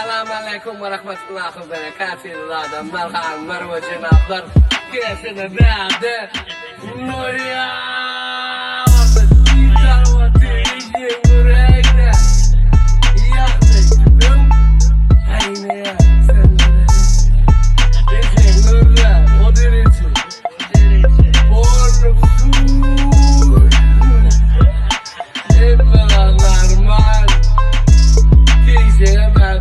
Essalamu aleýkum we rahmetullahi we berekatuhu adamlar, hanymlar we jenaplar. Gelsene bärde. Nurýa!